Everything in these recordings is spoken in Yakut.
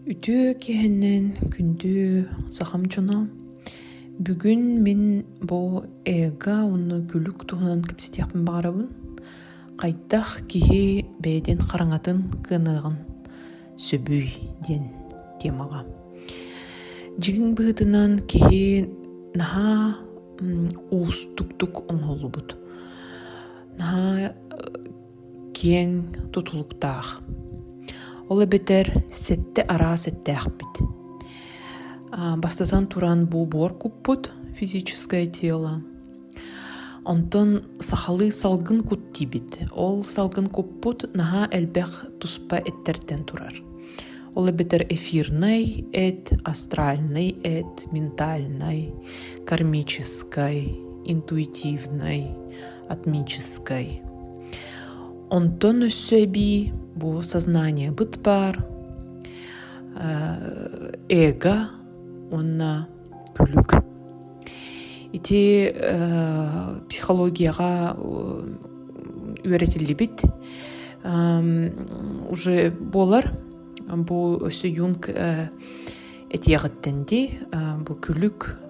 Үтүө киһинэн күндү сахам дьоно, бүгүн мин бу эго уонна күлүк туһунан кэпсэтиэхпин баҕарабын. Хайдах киһи бэйэтин хараҥатын кыаныаҕын сөбүй диэн темаҕа. Дьиҥ быһыытынан киһи наһаа уустуктук оҥоһуллубут. Наһаа киэҥ тутулуктаах. Ол эбэтэр сэттэ араас эттээхпит. Бастатан туран бу буор куппут физическое тело. Онтон сахалыы салгын кут диибит. Ол салгын куппут наһаа элбэх туспа эттэртэн турар. Ол эбэтэр эфирнэй эт, астральный эт, ментальный, кармическай, интуитивный, атмическай. Онтон өссө эбии бу сознаниебыт баар, эго уонна күлүк. Ити психологияҕа үөрэтиллибит уже буолар. Бу өссө Юнг этиэҕиттэн дии, бу күлүк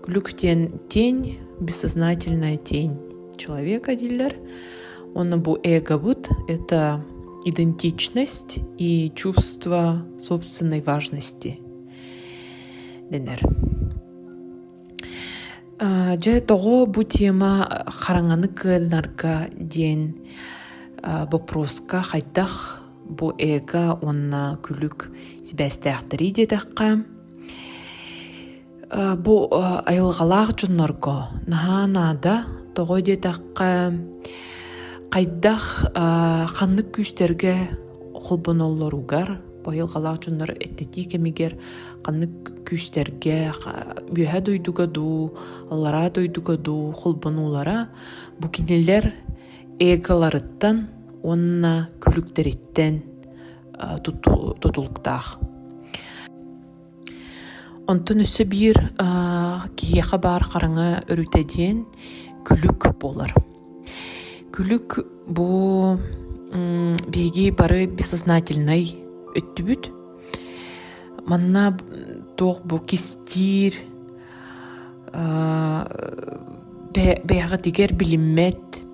Күлүк диэн тень, бессознательная тень человека дииллэр. Уонна бу эгобыт – это идентичность и чувство собственной важности дэнэр. Дьэ, тоҕо бу тема хараҥаны кыанарга диэн боппуруоска хайдах бу эго уонна күлүк сибээстээхтэрий диэтэххэ, Бу айылҕалаах дьоннорго наһаа наада. Тоҕо диэтэххэ, хайдах ханнык күүстэргэ холбоноллоругар, бу айылҕалаах дьоннор эттэтии кэмигэр ханнык күүстэргэ үөһэ дойдуга дуу, аллараа дойдуга дуу холбонуулара бу кинилэр эголарыттан уонна күлүктэриттэн тутулуктаах. Онтон өссө биир киһиэхэ баар хараҥа өрүтэ диэн күлүк буолар. Күлүк бу биһиги бары бессознательнай өттүбүт. Манна туох бу кистиир, бэйэҕитигэр билиммэт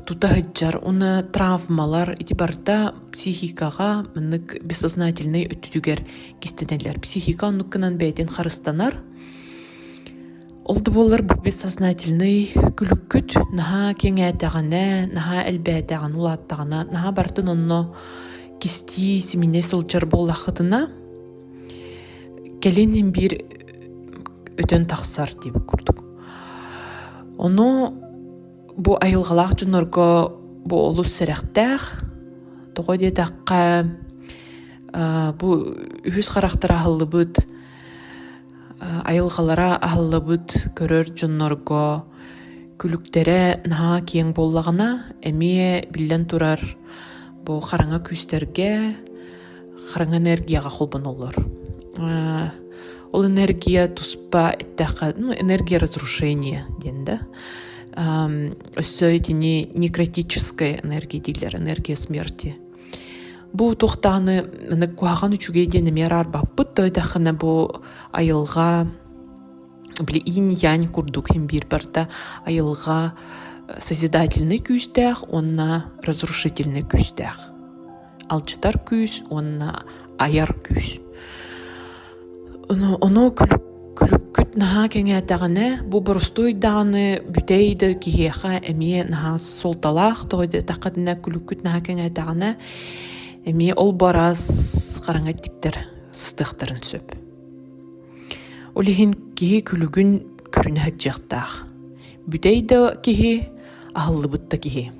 тута сылдьар уонна травмалар ити барыта психикаҕа маннык бессознательнай өттүтүгэр кистэнэллэр. Психика оннук гынан бэйэтин харыстанар. Ол да буоллар бу бессознательнай күлүккүт наһаа кэҥээтэҕинэ, наһаа элбээтэҕинэ, улааттаҕына, наһаа барытын онно кистии, симинэ сылдьар буоллаххытына, кэлин иһин биир өтөн тахсар диэбит курдук. Ону Бу айылҕалаах дьоннорго бу олус сэрэхтээх. Тоҕо диэтэххэ, бу үһүс харахтара аһыллыбыт, айылҕалара аһыллыбыт көрөр дьоннорго күлүктэрэ наһаа киэҥ буоллаҕына, эмиэ биллэн турар бу хараҥа күүстэргэ, хараҥа энергияҕа холбоноллор. Ол энергия туспа эттэххэ, ну, энергия разрушения диэн да. Өссө итини некротическая энергия дииллэр, энергия смерти. Бу туохтааны куһаҕан үчүгэй диэн эмиэ араарбаппыт, тоойдоххуна бу айылҕа били инь-янь курдук иһин биир барыта айылҕа созидательнай күүстээх уонна разрушительнай күүстээх. Алдьатар күүс уонна айар күүс. Ону күлүккүт наһаа кэҥээтэҕинэ, бу боростуой даҕаны бүтэй да киһиэхэ эмиэ наһаа суолталаах, тоҕо диэтэххитинэ күлүккүт наһаа кэҥээтэҕинэ эмиэ ол бу араас хараҥа эттиктэр сыстыахтарын сөп. Ол иһин киһи күлүгүн көрүнэ сылдьыахтаах. Бүтэй да киһи, аһыллыбыт да киһи.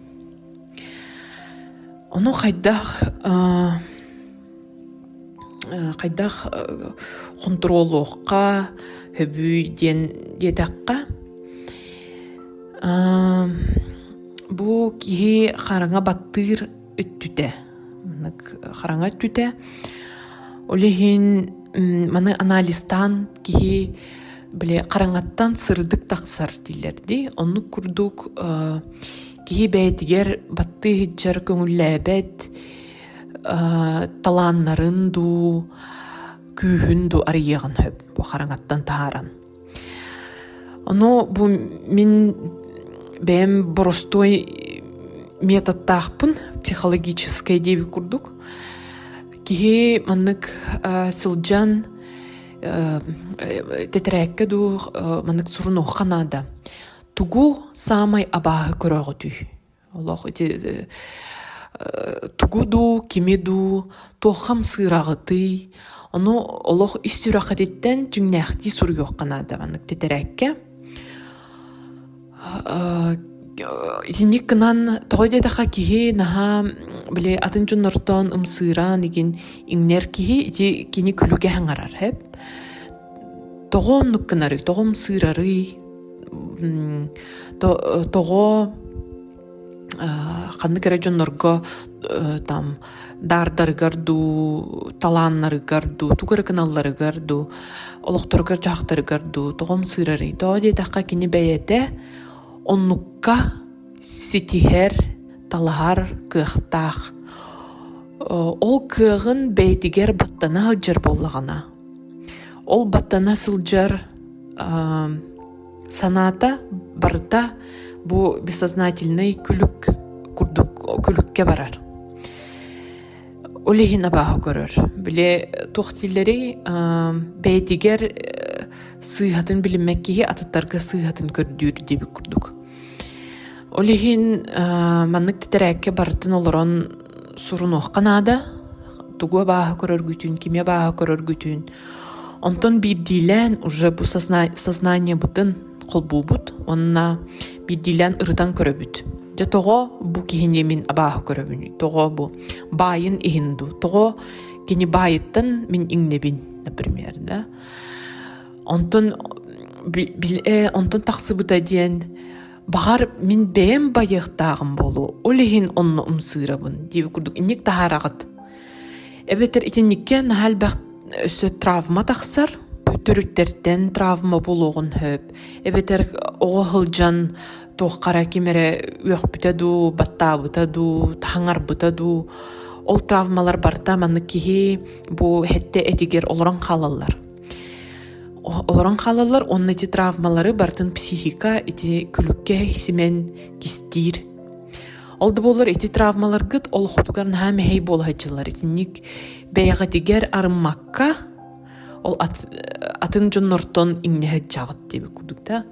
Ону хайдах хайдах хонтуруоллуохха сөбүй диэн диэтэххэ, бу киһи хараҥа баттыыр өттүтэ, маннык хараҥа өттүтэ. Ол иһин маны анализтаан киһи били хараҥаттан сырдык тахсар дииллэр дии. Оннук курдук киһи бэйэтигэр баттыы сылдьар көҥүллээбэт. талааннарын дуу, күүһүн дуу арыйыаҕын сөп бу хараҥаттан таһааран. Ону бу мин бэйэм боростуой методтаахпын, психологическай диэбит курдук. Киһи маннык сылдьан тэтэрээккэ дуу маннык сурунуохха наада. Тугу саамай абааһы көрөҕүтүй? Олох ити тугу дуу, кими дуу, туохха ымсыыраҕытый? Ону олох ис сүрэххититтэн дьиҥнээхтии суруйуохха наада маннык тэтэрээккэ. Итинник гынан тоҕо диэтэххэ киһи наһаа били атын дьоннортон ымсыыран игин иҥнэр киһи ити кини күлүгэ хаҥарар хэп. Тоҕо оннук гынарый, тоҕо ымсыырарый? Тоҕо ханнык эрэ дьоннорго там даардарыгар дуу, талааннарыгар дуу, тугу эрэ гыналларыгар дуу, олохторугар-дьаһахтарыгар дуу тоҕо ымсыырарый? Тоҕо диэтэххэ кини бэйэтэ оннукка ситиһэр, талаһар кыахтаах. Ол кыаҕын бэйэтигэр баттана сылдьар буоллаҕына, ол баттана сылдьар санаата барыта бу бессознательнай күлүк курдук күлүккэ барар. Ол иһин абааһы көрөр. Били туох дииллэрий бэйэтигэр сыыһатын билиммэт киһи атыттарга сыыһатын көрдүүр диэбит курдук. Ол иһин маннык тэтэрээккэ барытын олорон сурунуохха наада. Тугу абааһы көрөргүтүн, кими абааһы көрөргүтүн. Онтон биирдиилээн уже бу сознаниебытын холбуубут уонна биирдиилээн ырытан көрөбүт. Дьэ тоҕо бу киһини мин абааһы көрөбүнүй? Тоҕо бу баайын иһин дуу? Тоҕо кини баайыттан мин иҥнэбин, например, да? Онтон онтон тахсыбыта диэн баҕар мин бэйэм байыахтааҕым буолуо, ол иһин онно ымсыырабын диэбит курдук инник таһаараҕыт. Эбэтэр итинниккэ наһаа элбэх өссө травма тахсар, төрүттэртэн травма буолуоҕун сөп, эбэтэр оҕо сылдьан туоххара ким эрэ үөхпүтэ дуу, баттаабыта дуу, таһаҥарбыта дуу, ол травмалар барыта маннык киһи бу хэттэ этигэр олорон хаалаллар. Олорон хаалаллар уонна ити травмалары барытын психика ити күлүккэ симэн кистиир. Ол да буоллар ити травмаларгыт олоххутугар наһаа мэһэй буола сылдьаллар. Итинник бэйэҕитигэр арыммакка ол атын дьоннортон иҥнэ сылдьаҕыт диэбит курдук да.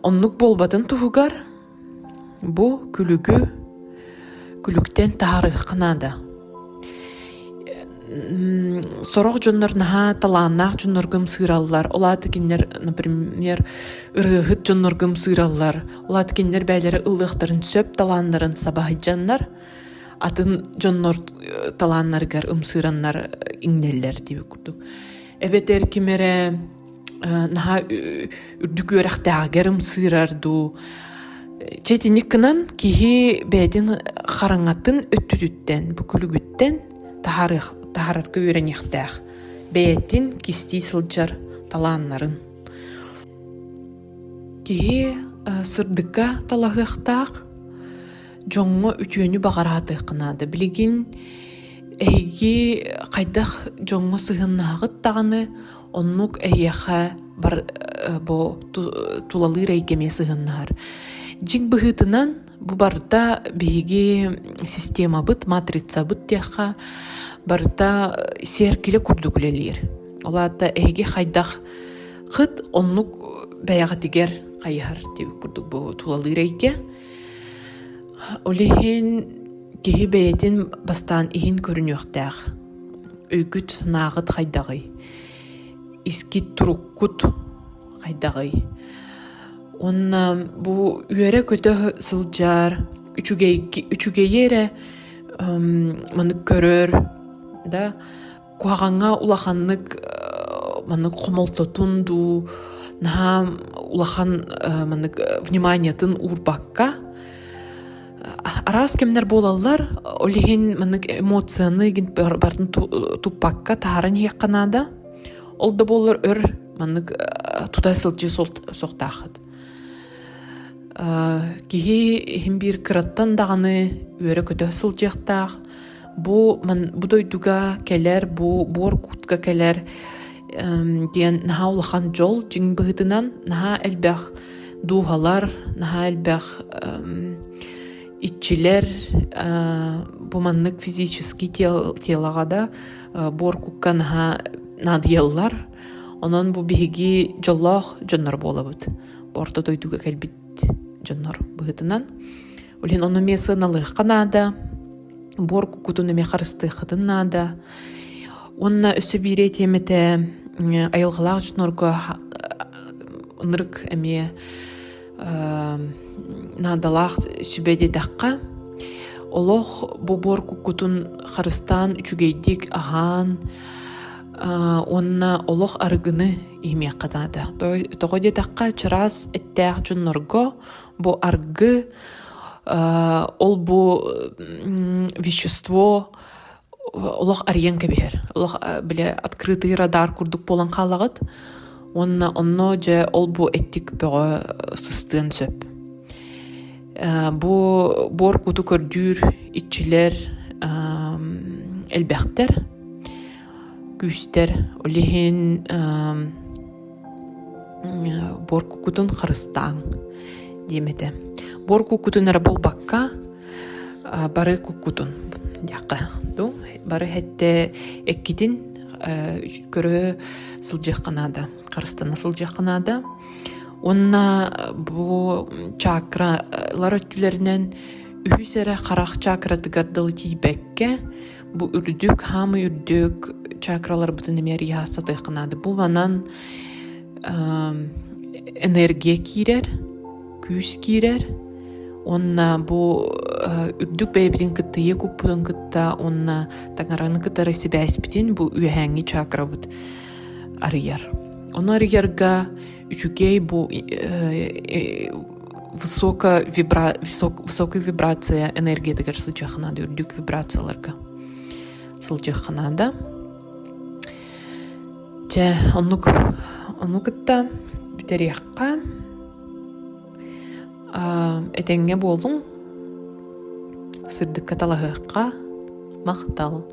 Оннук буолбатын туһугар Бу күлүгү күлүктэн таһаарыахха наада. Сорох дьоннор наһаа талааннаах дьоннорго ымсыыраллар. Ол аата кинилэр, например, ырыаһыт дьоннорго ымсыыраллар. Ол аата кинилэр бэйэлэрэ ыллыахтарын сөп талааннарын саба сылдьаннар, атын дьоннор талааннарыгар ымсыыраннар иҥнэллэр диэбит курдук. Эбэтэр ким эрэ наһаа үрдүк үөрэхтээҕигэр ымсыырар дуу чэ итинник гынан киһи бэйэтин хараҥатын өттүтүттэн бу күлүгүттэн таһаарарга үөрэниэхтээх бэйэтин кистии сылдьар талааннарын киһи сырдыкка талаһыахтаах дьоҥҥо үтүөнү баҕараатыахха наада билигин эһиги хайдах дьоҥҥо сыһыаннаһаҕыт даҕаны Оннук эһиэхэ бар бу тулалыыр эйгэ эмиэ сыһыаннаһар. Дьиҥ быһыытынан бу барыта биһиги системабыт, матрицабыт диэххэ барыта сиэркилэ курдук үлэлиир. Ол аата эһиги хайдах хыт оннук бэйэҕитигэр хайыһар диэбит курдук бу тулалыыр эйгэ. Ол иһин киһи бэйэтин бастаан иһин көрүнүөхтээх. Өйгүт-санааҕыт хайдаҕый? Искит туруккут хайдаҕый? Уонна бу үөрэ-көтө сылдьар, үчүгэй үчүгэйи эрэ маннык көрөр да куһаҕаҥҥа улаханнык маннык хомолтотун дуу наһаа улахан маннык вниманиетын уурбакка араас кэмнэр буолаллар ол иһин маннык эмоцияны барытын туппакка таһааран иһиэххэ наада ол да буоллар өр маннык тута сылдьыы суохтааххыт киһи иһин биир кыраттан даҕаны үөрэ-көтө сылдьыахтаах. Бу бу дойдуга кэлэр, бу буор кутка кэлэр диэн наһаа улахан дьол дьиҥ быһыытынан наһаа элбэх дууһалар, наһаа элбэх иччилэр бу маннык физический телоҕа да буор кукка наһаа наадыйаллар. Онон бу биһиги дьоллоох дьоннор буолабыт. Бу орто дойдуга кэлбит дьоннор быһыытынан. Ол иһин ону эмиэ сыаналыахха наада. Буор куккутун эмиэ харыстыаххытын наада. Уонна өссө биир этиэм этэ айылҕалаах дьоннорго ынырык эмиэ наадалаах сүбэ диэтэххэ, олох бу буор куккутун харыстаан үчүгэйдик аһаан уонна олох арыгыны иһимиэххэ наада. Тоҕо диэтэххэ, чараас эттээх дьоннорго бу аргы ол бу вещество олох арыйан кэбиһэр. Олох бile открытый радар курдук буолан хаалаҕыт. Уонна онно дьэ ол бу эттик бөҕө сыстыан сөп. Бу буор куту көрдүүр иччилэр элбэхтэр, күүстэр. Ол иһин буор кукутун харыстааҥ диэм этэ. Буор кукутун эрэ буолбакка, бары куккутун диэххэ дуу бары хэттэ эккитин көрө сылдьыахха наада харыстана сылдьыахха наада уонна бу чакралар өттүлэринэн үһүс эрэ харах чакратыгар дылы тиийбэккэ бу үрдүк хаамый үрдүк чакраларбытын эмиэ арыйа сатыахха наада бу манан энергия киирэр күүс киирэр уонна бу үрдүк бэйэбитин кытта ийэ куппутун кытта уонна таҥараны кытары сибээспитин бу үөһээҥҥи чакрабыт арыйар. Ону арыйарга үчүгэй бу высокая вибра высокая вибрация энергиятыгар сылдьыахха наада үрдүк вибрацияларга сылдьыахха наада. Чэ, оннук ону кытта бүтэриэххэ. Этэҥҥэ буолуҥ, сырдыкка талаһыахха, махтал.